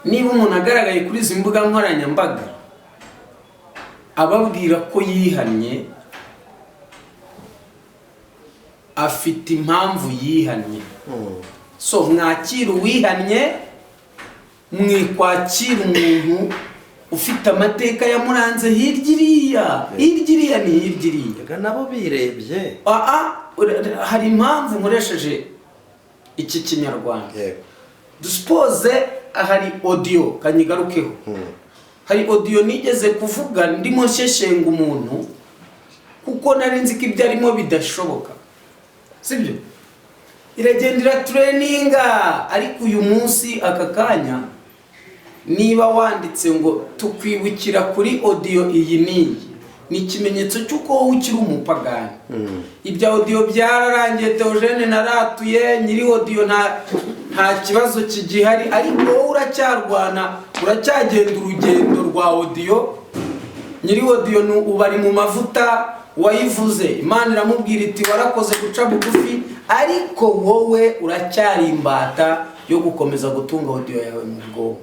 niba umuntu agaragaye kuri izi mbuga nkoranyambaga ababwira ko yihannye, afite impamvu yihannye. So mwakira uwihannye, mwikwakira umuntu ufite amateka yamuranze hirya iriya. Hirya iriya ni hirya iriya. Reka nabo birebye. Aa, hari impamvu nkoresheje iki Kinyarwanda. Dusipoze hari audio, kanyigarukeho, hari audio nigeze kuvuga ndimo nshyeshyenga umuntu, kuko nari nzi ko ibyo arimo bidashoboka, sibyo? Iragenda iratrendinga, ariko uyu munsi aka kanya Niba wanditse ngo tukwibukira kuri audio iyi n'iyi, ni ikimenyetso cy'uko wowe ukiri umupagani. Ibya audio byararangiye, Theogene naratuye, nyiri audio nta kibazo kigihari, ariko wowe uracyarwana, uracyagenda urugendo rwa audio. Nyiri audio ni ubu ari mu mavuta, wayivuze Imana iramubwira iti warakoze guca bugufi, ariko wowe uracyari imbata yo gukomeza gutunga audio yawe mu bwonko.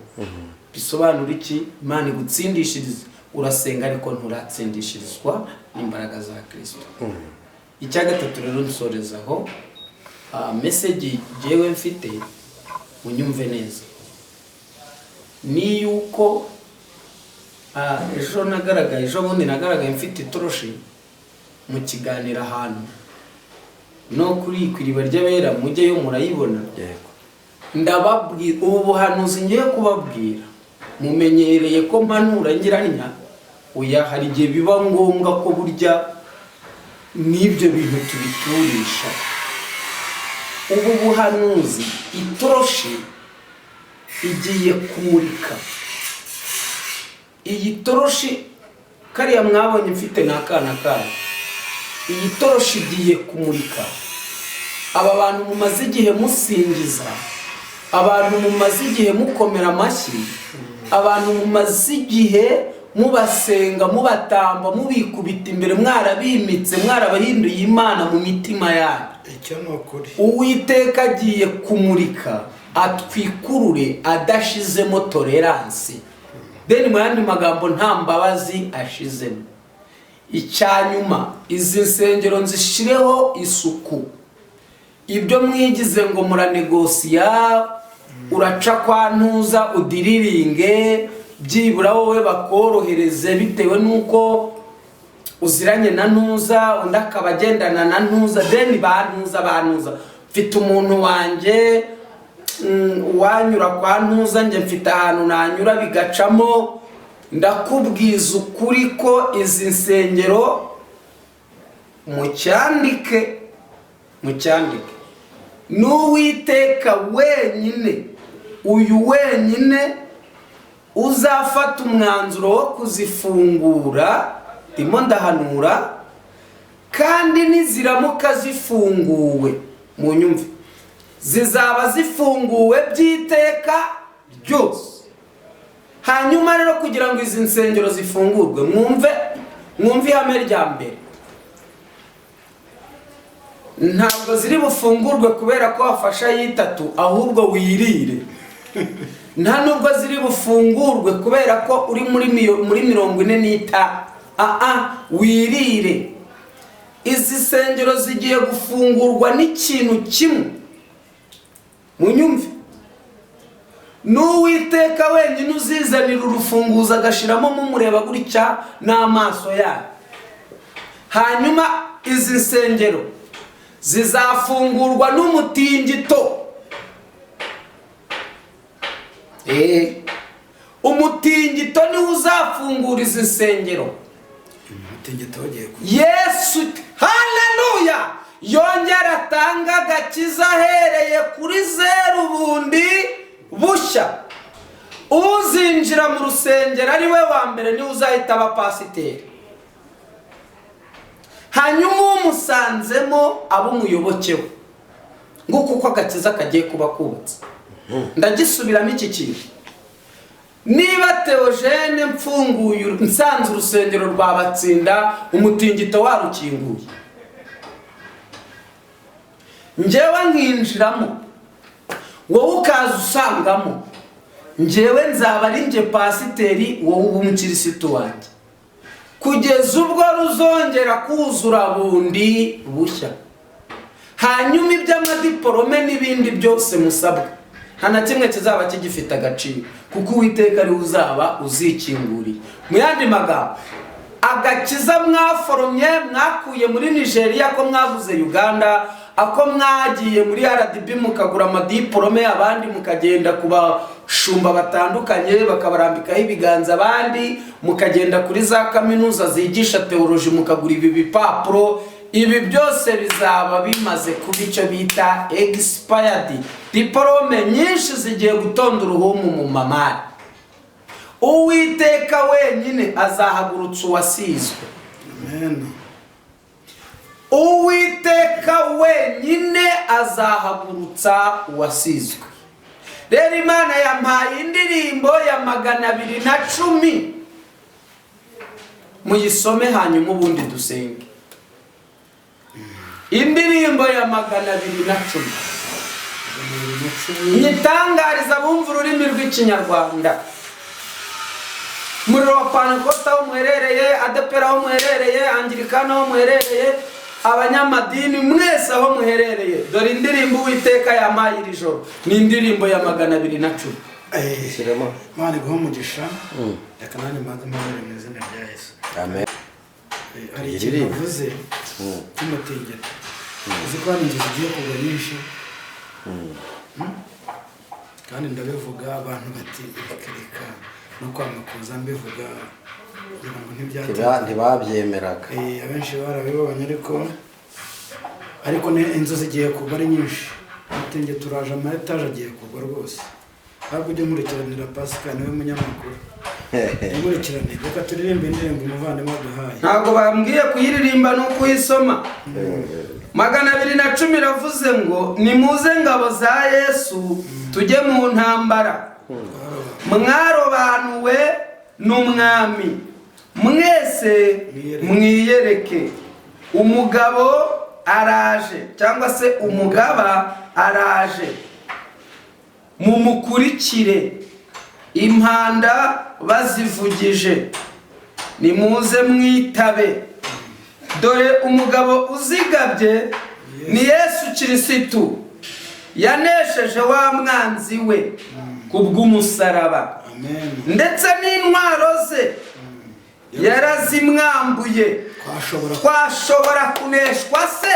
Bisobanura iki? Imana igutsindishiriza, urasenga ariko nturatsindishirizwa n'imbaraga za Kirisito. Icya gatatu rero nsorezaho, message jyewe mfite, unyumve neza, ni yuko ejo nagaragaye, ejo bundi nagaragaye mfite itoroshi mu kiganiro ahantu no kuri ku Iriba ry'Abera, mujyeyo murayibona. Ndababwira, ubu buhanuzi ngiye kubabwira, mumenyereye ko mpanura ngiranya, oya, hari igihe biba ngombwa ko burya n'ibyo bintu tubiturisha. Ubu buhanuzi, itoroshi igiye kumurika. Iyi toroshi kariya mwabonye mfite ni akana kayo. Iyi toroshi igiye kumurika aba bantu mumaze igihe musingiza, abantu mumaze igihe mukomera amashyi, abantu mumaze igihe mubasenga, mubatamba, mubikubita imbere, mwarabimitse, mwarabahinduye imana mu mitima yanyu. Icyo ni ukuri. Uwiteka agiye kumurika atwikurure adashizemo tolerance. Then mu yandi magambo, nta mbabazi ashizemo. Icya nyuma, izi nsengero nzishireho isuku. Ibyo mwigize ngo muranegosiya, uraca kwa ntuza udiriringe, byibura wowe bakorohereze bitewe n'uko uziranye na ntuza, undi akaba agendana na ntuza, then ba ntuza, ba ntuza, mfite umuntu wanjye, uwanyura kwa ntuza, njye mfite ahantu nanyura bigacamo. Ndakubwiza ukuri ko izi nsengero, mucyandike, mucyandike, n'Uwiteka wenyine, uyu wenyine uzafata umwanzuro wo kuzifungura. Ndimo ndahanura, kandi niziramuka zifunguwe, mu nyumve, zizaba zifunguwe by'iteka ryose. Hanyuma rero, kugira ngo izi nsengero zifungurwe, mwumve, mwumve ihame rya mbere: ntabwo ziri bufungurwe kubera ko wafashe ayitatu, ahubwo wirire. Nta nubwo ziri bufungurwe kubera ko uri muri 45, aa, wirire. Izi nsengero zigiye gufungurwa n'ikintu kimwe, munyumve, n'Uwiteka wenyine uzizanira urufunguzo, agashiramo, mumureba gutya n'amaso yayo. Hanyuma izi nsengero zizafungurwa n'umutingito. Umutingito niwo uzafungura izi nsengero. Umutingito ugiye ku Yesu, haleluya, yongera atanga agakiza ahereye kuri zeru bundi bushya. Uzinjira mu rusengero ari we wa mbere niwe uzahita aba pasiteri, hanyuma umusanzemo aba umuyoboke we. Nguko uko agakiza kagiye kuba kubatse. Ndagisubiramo iki kintu: niba Theogene mfunguye, nsanze urusengero rwa Batsinda umutingito warukinguye, njyewe nkinjiramo, wowe ukaza usangamo, njyewe nzaba ari njye pasiteri, wowe uba umukirisitu wanjye, kugeza ubwo ruzongera kuzura bundi bushya. Hanyuma iby'amadiporome n'ibindi byose musabwa, nta na kimwe kizaba kigifite agaciro, kuko Uwiteka ariwe uzaba uzikinguriye. Mu yandi magambo, agakiza mwaforomye, mwakuye muri Nigeria, ko mwaguze Uganda, ako mwagiye muri RDB mukagura amadiporome, abandi mukagenda ku bashumba batandukanye bakabarambikaho ibiganza, abandi mukagenda kuri za kaminuza zigisha théologie mukagura ibi bipapuro, ibi byose bizaba bimaze kuba icyo bita expired. Diporome nyinshi zigiye gutonda uruhumu mu mamari. Uwiteka wenyine azahagurutsa uwasizwe. Amen. Uwiteka wenyine azahagurutsa uwasizwe. Rero Imana yampaye indirimbo ya 210, muyisome hanyuma ubundi dusenge. Indirimbo ya 210 nyitangariza bumva ururimi rw'Ikinyarwanda. Umuriro wa Pantekota aho muherereye, ADEPR aho muherereye, Angirikani aho muherereye, abanyamadini mwese aho muherereye, dore indirimbo Uwiteka yampaye iri joro, ni indirimbo ya 210. Shyiramo. Imana iguhe umugisha. Reka nanjye mbanze mpabere mu izina rya Yesu. Amen. Hari ikintu Iririmbe. uvuze cy'umutingito. Uzi ko hano inzu zigiye kugwa nyinshi? Mm? Kandi ndabivuga, abantu bati reka reka, no kwanga kuza mbivuga kugira ngo ntibyatinze. Ntibabyemeraga. Abenshi barabibonye, ariko ni inzu zigiye kugwa ari nyinshi. Umutingito turaje, ama etaje agiye kugwa rwose. Ntabwo ujya nkurikiranira Pasika, niwe munyamakuru nkurikirane. Reka turirimbe indirimbo umuvandimwe aduhaye. Ntabwo bambwiye kuyiririmba, ni ukuyisoma. 210 iravuze ngo: "Nimuze ngabo za Yesu, tujye mu ntambara, mwarobanuwe n'Umwami, mwese mwiyereke. Umugabo araje, cyangwa se umugaba araje, mumukurikire impanda bazivugije. Nimuze mwitabe, dore umugabo uzigabye ni Yesu Kirisitu, yanesheje wa mwanzi we kubw'umusaraba, Amen. ndetse n'intwaro ze yarazimwambuye. Twashobora Twashobora kuneshwa se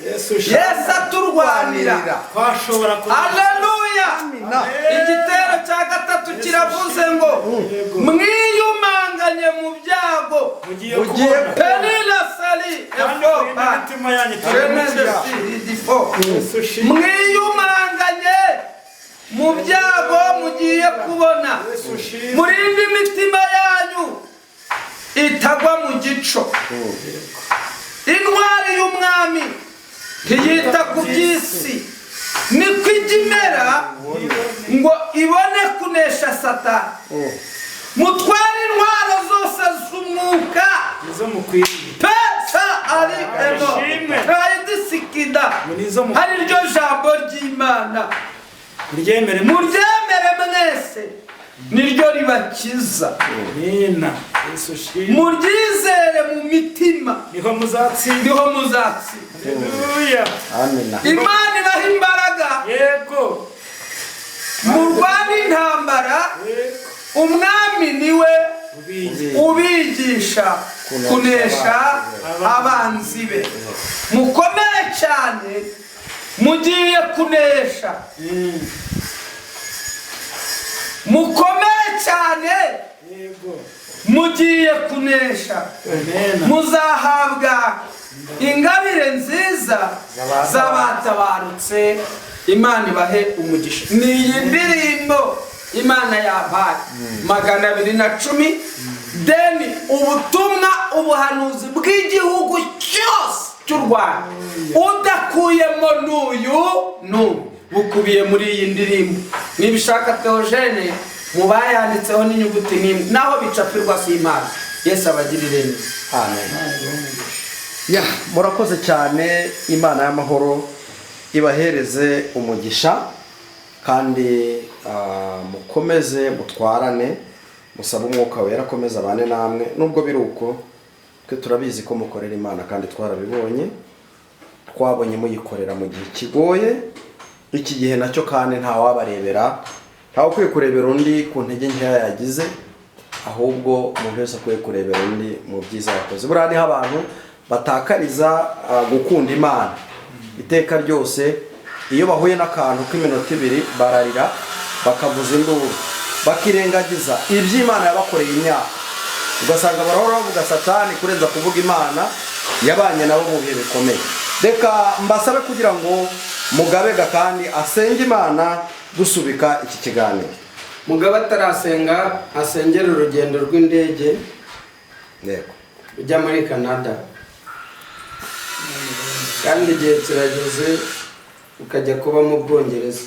Yesu Yesu aturwanira?" Twashobora Aleluya! Igitero cya gatatu kiravuze ngo: "Mwiyumanganye mu byago." Mugiye Mugiye kubona. Penila sali Kandi efo murinde imitima yanyu itarimukira. Yesu ushimwe. Mwiyumanganye mu byago, mugiye kubona. Yesu ushimwe. Murinde imitima yanyu itagwa mu gico. Intwari y'Umwami ntiyita ku by'isi, niko ijya imera ngo ibone kunesha Satani. Mutware intwaro zose z'umwuka. Nizo mukwiriye. Pesa ari emo Ishimwe. rayidisikida. Ngo nizo Hari iryo jambo ry'Imana. Muryemere. Muryemere mwese, niryo ribakiza. Nina Yesu ushimwe. Muryizere mu mitima. Niho muzatsinda. Niho muzatsinda. Haleluya. Amina. Imana ibaha imbaraga. Yego. Murwane intambara. Yego. Umwami niwe Ubizi. ubigisha kunesha abanzi be. Mukomere cyane, mugiye kunesha. Mukomere cyane. Yego. Mugiye kunesha. Amen. Muzahabwa ingabire nziza z'abatabarutse. Imana ibahe umugisha. Ni iyi ndirimbo Imana yampaye, 210. Deni ubutumwa, ubuhanuzi bw'igihugu cyose cy'u Rwanda, udakuyemo n'uyu n'ubu, bukubiye muri iyi ndirimbo. Nibishaka Theogene mu bayanditseho n'inyuguti n'imwe naho bicapirwa si Imana. Yesu abagirire neza. Amen. Ya, murakoze cyane. Imana y'amahoro ibahereze umugisha, kandi mukomeze mutwarane, musabe Umwuka Wera akomeze abane namwe. Nubwo biri uko, twe turabizi ko mukorera Imana, kandi twarabibonye, twabonye muyikorera mu gihe kigoye. Iki gihe nacyo kandi ntawabarebera, ntawe ukwiye kurebera undi ku ntege nkeya yagize, ahubwo umuntu wese akwiye kurebera undi mu byiza yakoze. Buriya niho abantu batakariza gukunda Imana iteka ryose. Iyo bahuye n'akantu k'iminota 2, bararira, bakavuza induru, bakirengagiza iby'Imana yabakoreye imyaka. Ugasanga barahora bavuga Satani kurenza kuvuga Imana yabanye nabo mu bihe bikomeye. Reka mbasabe kugira ngo mugabega kandi asenge Imana dusubika iki kiganiro. Mugabo atarasenga, asengera urugendo rw'indege ujya muri Canada, kandi igihe kirageze ukajya kuba mu Bwongereza.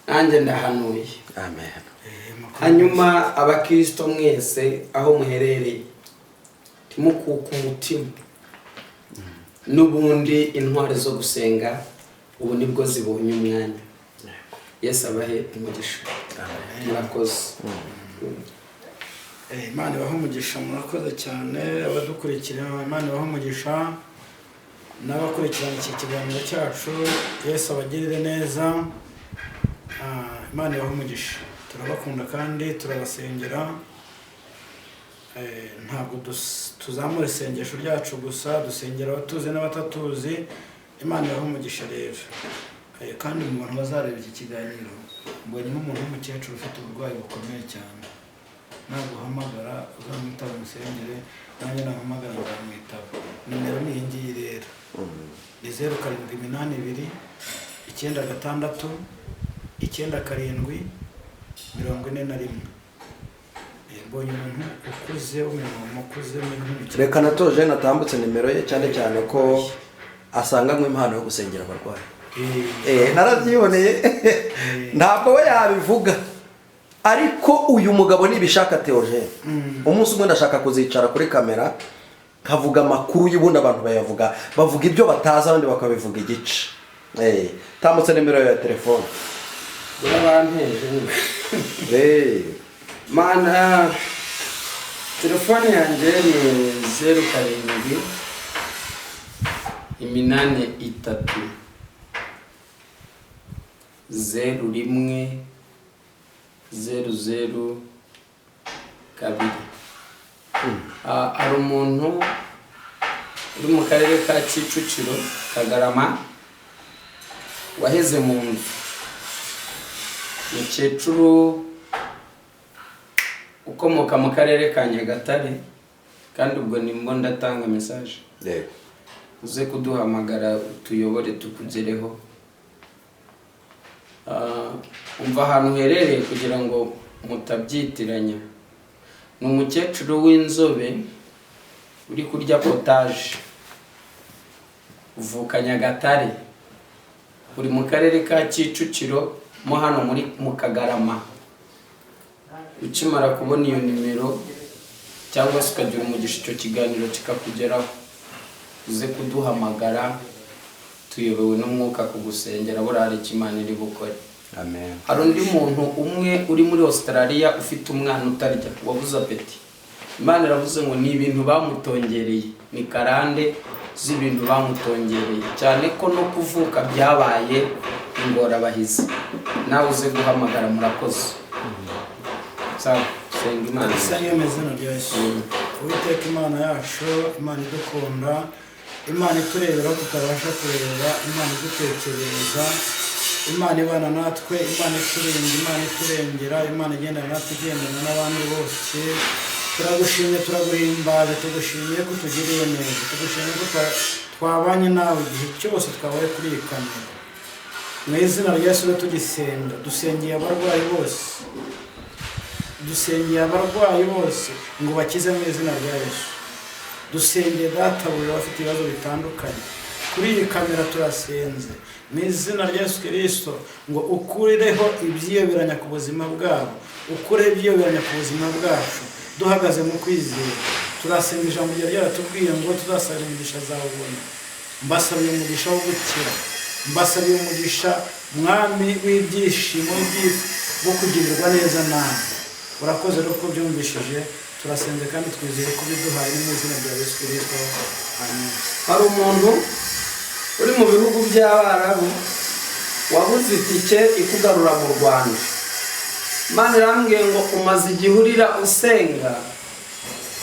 Nanjye ndahanuye. Amen. Hanyuma abakirisito mwese aho muherereye, ntimukuke umutima. N'ubundi intwari zo gusenga ubu nibwo zibonye umwanya. Yesu abahe umugisha, murakoze. Imana ibahe umugisha, murakoze cyane abadukurikira. Imana ibahe umugisha n'abakurikirana iki kiganiro cyacu. Yesu abagirire neza. Imana ibahe umugisha, turabakunda kandi turabasengera. Ntabwo tuzamura isengesho ryacu gusa, dusengera abatuzi n'abatatuzi. Imana ibahe umugisha rero. Kandi mu bantu bazareba iki kiganiro, mbonyemo umuntu w'umukecuru ufite uburwayi bukomeye cyane. Naguhamagara uzamwitaba umusengere, nanjye namuhamagara nzamwitaba. Nimero ni iyi ngiyi rero, ni 0782 96 97 41. Mbonye umuntu ukuze w'umumama ukuze w'umukecuru. Reka na Theogene atambutse nimero ye, cyane cyane ko asanganywe impano yo gusengera abarwayi. Narabyiboneye, ntabwo we yabivuga, ariko uyu mugabo nibishaka Theogene, umunsi umwe ndashaka kuzicara kuri kamera nkavuga amakuru y'ubundi. Abantu bayavuga, bavuga ibyo batazi, abandi bakabivuga igice. Tambutse nimero ya telefone. Urabampeje. Mana, telefone yanjye ni 0783 01 00 2. Hari umuntu uri mu karere ka Kicukiro, Kagarama, waheze mu nzu, umukecuru ukomoka mu karere ka Nyagatare. Kandi ubwo nimbo ndatanga message, uze kuduhamagara utuyobore tukugereho. Umva ahantu uherereye kugira ngo mutabyitiranya. Ni umukecuru w'inzobe uri kurya potaje, uvuka Nyagatare, uri mu karere ka Kicukiro mo hano muri mu Kagarama. Ukimara kubona iyo nimero cyangwa se ukagira umugisha icyo kiganiro kikakugeraho, uze kuduhamagara, tuyobowe n'umwuka kugusengera. Buriya hari icyo Imana iri bukore. Amen. Hari undi muntu umwe uri muri Australia ufite umwana utarya, wabuze appétit. Imana iravuze ngo ni ibintu bamutongereye, ni karande z'ibintu bamutongereye, cyane ko no kuvuka byabaye ingorabahizi. Nawe uze guhamagara. Murakoze. Sawa, senga Imana. Dusenge mu izina rya Yesu. Uwiteka Imana yacu, Imana idukunda, Imana iturebera aho tutabasha kureba, Imana idutekerereza, Imana ibana natwe, Imana iturinda, Imana iturengera, Imana igendana natwe, igendana n'abandi bose, turagushimye, turaguhimbaje. Tugushimiye ko utugiriye neza, tugushimiye ko twabanye nawe igihe cyose twabaye kuri iyi kamera. Mu izina rya Yesu rero tugisenga, dusengeye abarwayi bose, dusengeye abarwayi bose ngo bakize mu izina rya Yesu. Dusengeye databuja abafite ibibazo bitandukanye kuri iyi kamera. Turasenze mu izina rya Yesu Kirisito ngo ukureho ibyiyoberanya ku buzima bwabo, ukureho ibyiyoberanya ku buzima bwacu. Duhagaze mu kwizera, turasenga. Ijambo ryari ryaratubwiye ngo tuzasabira imigisha zawubona. Mbasabiye umugisha wo gukira, mbasabiye umugisha, Mwami, w'ibyishimo, wo kugirirwa neza nawe. Urakoze rero ko byumvishije. Turasenze kandi twizeye ko biduhaye, ni mu izina rya Yesu Kirisito, amen. Hari umuntu uri mu bihugu by'Abarabu wabuze itike ikugarura mu Rwanda. Imana irambwiye ngo umaze igihe urira usenga,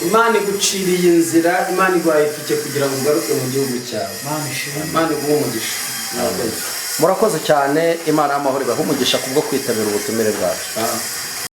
Imana iguciriye inzira, Imana iguhaye itike kugira ngo ugaruke mu gihugu cyawe. Imana ishimwe. Imana iguhe umugisha, murakoze. Murakoze cyane. Imana y'amahoro ibahe umugisha kubwo kwitabira ubutumire bwacu.